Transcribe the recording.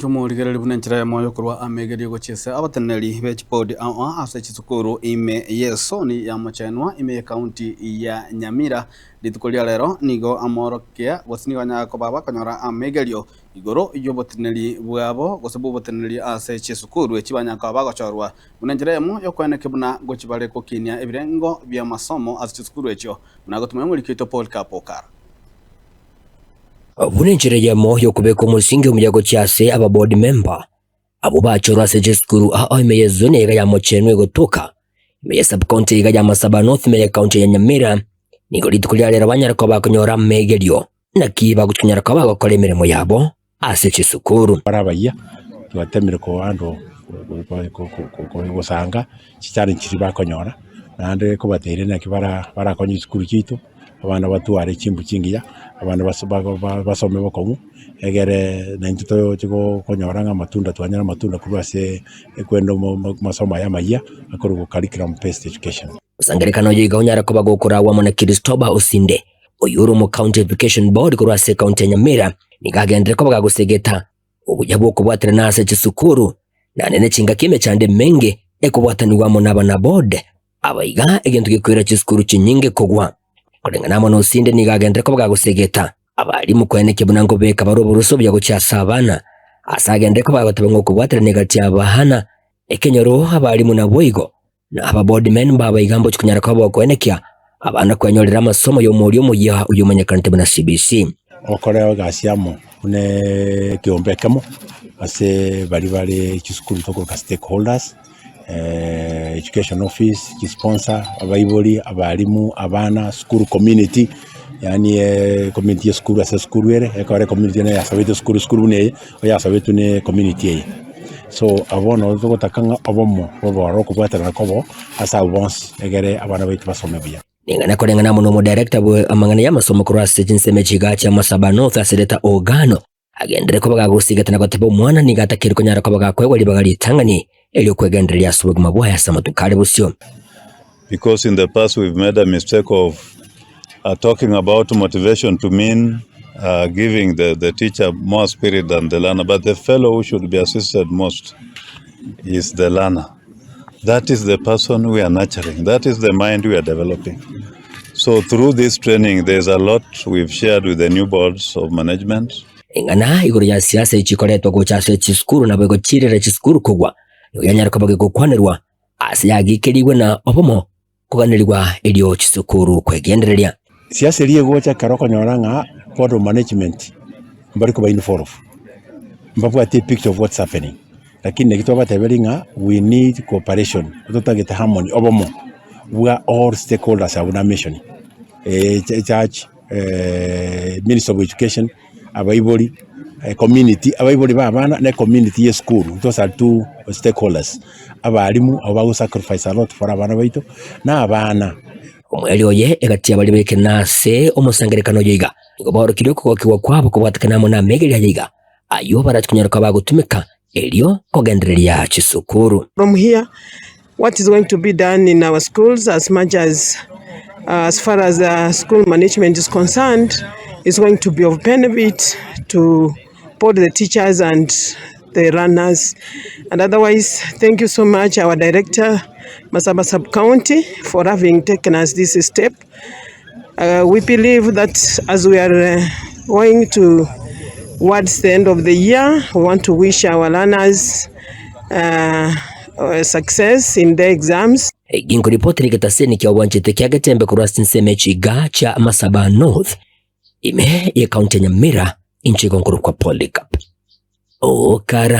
Tomorigererie buna enchera y'omoyo korwa amegerio gochia ase abateneneri be chibodi ao ase chisukuru ime y'esoni ya Mochenwa ime y'ekaunti ya Nyamira. Rituko ria rero nigo amoorokia gose nigo anyare koba bakonyora amegerio igoro y'oboteneneri bwabo gose bw'oboteneneri ase chisukuru echi banyare koba bagochorwa buna enchera eyemo y'okoenekia buna ngochia bare gokinia ebirengo bi'amasomo ase chisukuru echio buna gotumia omoriki oito Paul Kapokar. Buna enchera eyemo y'okobeka omosingi omuya gochia ase aba board member abwo bachorwa ase chisukuru ao ime ye zone iga ya Mochenwa egotoka ime ye sub county iga ya Masaba North ime ye county ya Nyamira nigo rituko ria rero banyare koba bakonyora amegerio naki bagochikonyara koba bagokora emeremo yabo ase chisukuru. Bare abayia, twatemire kohandle gosanga chichallenge chiria bakonyora, naende kobateire naki bara barakonye chisukuru chiaito, abana batware chimbu chingiya, abana baso basome bokong'u, egere naintwe toche konyora ng'a amatunda twanyora amatunda korwa ase ekwenda amasomo aya amayia, akorokwa curriculum based education. Osangererekano oyo iga onyare koba gokoragwa amo na Kiristoba Osinde, oyio ore omo County Education Board korwa ase ekaunti ya Nyamira, nigo agenderere koba gagosegeta obuya bw'okobwaterana ase chisukuru naende ne chingaki emechando emenge ekobwatanigwa amo nabana board aba iga egento gekoira chisukuru chinyinge kogwa. Koreng'ana amo na Osinde nigo agenderere koba gagosegeta abalimu koenekia buna nkobeka bare oborusa obuya gochia ase abana ase agenderere koba gagoteba ng'a okobwaterana egati y'abana ekenyoro abalimu naboigo Na ababoardmen mbabaiga mbochie konyara koba okoenekia abana kwenyorera amasomo y'omoria omoyia oyio omanyekanete buna CBC. Okore egasi amo buna ekeombe ekemo ase baria bare chisukuru tokoroka stakeholders, education office, chisponsor, abaibori, abalimu, abana, school community, yaani community ya esukuru ase esukuru ere, ekero ecommunity ere yasabete esukuru esukuru buna eye, oyasabetwe ne ecommunity eye. So abwo bono togotaka ng'a obomo bobe ororo okobwaterana kobo ase abwo bonsi egere abana baito basome buya. Ning'ana koreng'ana amo nomodirector bwe amang'ana y'amasomo korwa ase chinsemo echiga chia Masaba North ase Rita Ogano agenderere koba gagosigete na goteba omwana nigo atakeri konyara koba gakoegwa ribaga ritang'ani eriokwegendereria ase obogima bwaye ase amatuko are bosio. Because in the past we've made a mistake of uh, talking about motivation to mean uh, giving the, the teacher more spirit than the learner. But the fellow who should be assisted most is the learner. That is the person we are nurturing. That is the mind we are developing. So through this training, there's a lot we've shared with the new boards of management. Eng'ana igoro ya siasa echikoretwa gocha ase chisukuru nabo egochirera chisukuru kogwa nigo yanyare koba gegokwanerwa Ase yagikerigwe na obomo koganerigwa erio chisukuru kwegendereria. Siasa eria egocha ekero okonyora ng'a board of management mbari koba involve, mbabwati epicture of what's happening. Lakini naki twabateberia ng'a we need cooperation, totagete harmony, obomo bwa all stakeholders abwo na mission, echurch, ministry of education, abaibori, ecommunity, abaibori ba abana na ecommunity ya esukuru, those are two stakeholders, abalimu abwo bago sacrifice a lot for abana baito, na abana. Omoerio oye egati y'abaria b'ekenene ase omosangererekano oyo iga, nigo baorokirie okogokigwa kwabo kobwatekana amo namegerio aye iga, ayio barache konyara koba bagotumeka erio kogendereria chisukuru. From here what is going to be done in our schools as much as as far as the school management is concerned is going to be of benefit to both the teachers and the learners and otherwise thank you so much our director Masaba sub county for having taken us this step. We believe that as we are going towards the end of the year, we want to wish our learners success in their exams. Ginkoripotera egetaseni kia obwanchete kia Getembe korwa ase chinsemo echiga chia Masaba North, ime ye county ya Nyamira, inche igo nkorokwa Polycarp Okara.